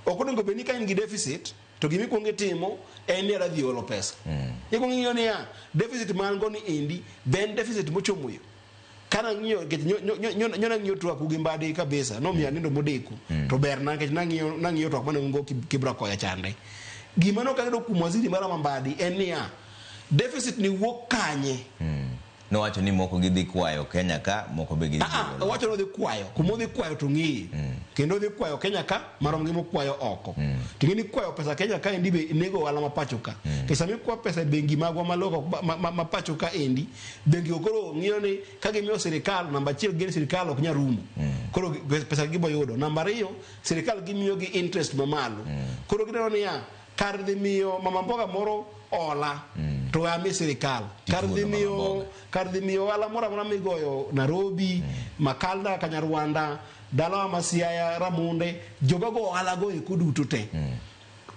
Ok onego bed ni ka in gi deficit to gima ikuongo itimo en ni adhi olo pesa. Ikuongo ing'iyo niya, deficit ma an go ni endi be en deficit mochomo yo. Kana ng'iyo nikech nyo nang'iyo twak gi Mbadi kabisa nomiyo anindo modeko to berna nikech nang'iyo twak mane un go Kibra kocha chande. Gima ne ok ayudo kuom waziri mara ma Mbadi en niya, deficit ni wuok kanye? Nowacho ni moko gidhi kwayo Kenya ka, moko be gidhi Ah, ah, owacho ni odhi kwayo. Kuma odhi kwayo to ng'eye. Kendo odhi kwayo Kenya ka marom gi mokwayo oko. To ing'e ni kwayo pesa Kenya ka endi be nego ohala ma pacho ka. Nikech sama ikwayo pesa e bengi magwa maloko ma pacho ka endi, bengi go koro ng'iyo ni ka gimiyo sirikal, namba achiel gin sirikal ok nyal rumo. Koro pesa gibo yudo. Namba ariyo, sirikal gimiyo gi interest mamalo. Koro gineno niya, kar dhi miyo mama mboga moro hola to we ami sirikal. Kar dhi Tituono mama miyo mboga. Kar dhi miyo ohala moro amora migoyo Nairobi, Makalda, Kanyarwanda, dalawa ma Siaya, Ramunde, jogo go ohala go eko duto te.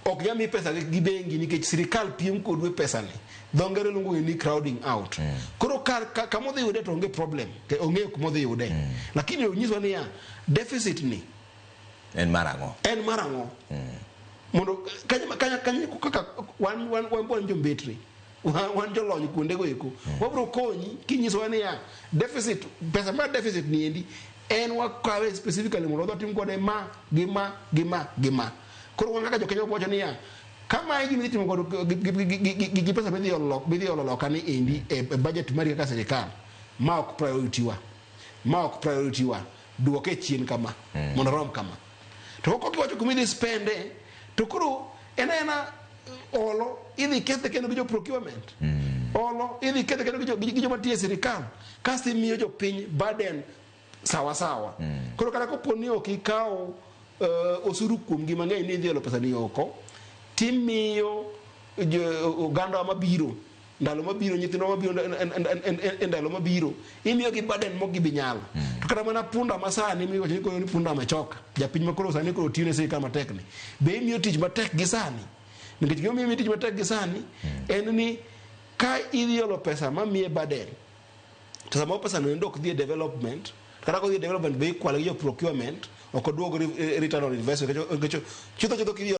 Ok nyal mi pesa gi bengi nikech sirikal piem kodu e pesa ni. Dho ngere luongo ni crowding out. Koro kar kama odhi yude to onge problem, ong'eyo kuma odhi yude. Lakini onyiswa niya, deficit ni En mar ang'o? En mar ang'o? Mondo kanya kaka wan jombetre, wan jolony kuondego eko. Wabiro konyi kinyisowa niya, deficit, pesa mar deficit ni endi en wakawe specifically mondo wadhi watim kode ma gi ma gi ma gi ma. Koro wan kaka jokenya wacho niya, kama e gima idhi timo godo gi pesa midhi olo loka ni endi e budget mari kaka sirikal, ma ok priority wa. Ma ok priority wa. Duoke chien kama, mondo orom kama. To kok iwacho kuma idhi spende, to koro en aena olo idhi kethe kendo gi jo procurement. Olo idhi kethe kendo gi joma tiyo e sirikal. Kasto imiyo jopiny burden sawa sawa. Koro kata kopo ni ok ikawo osuru kuomgi mang'eny ni idhi olo pesa ni oko, timiyo oganda mabiro ndalo mabiro, nyithindwa mabiro e ndalo mabiro, imiyo gi burden mok gibi nyalo. To kata mana punda masani miwacho ni koro ni punda amechoka, japiny ma koro sani koro tiyo ne sirikal matek ni, be imiyo tich matek gi sani? Nikech gima omiyo imiyo tich matek gi sani en ni ka idhi olo pesa mamiye burden, to samoro pesa no ok dhi e development, kata kodhi e development be ikwale gi jo procurement, ok oduog return on investment, nikech chutho chutho kidhi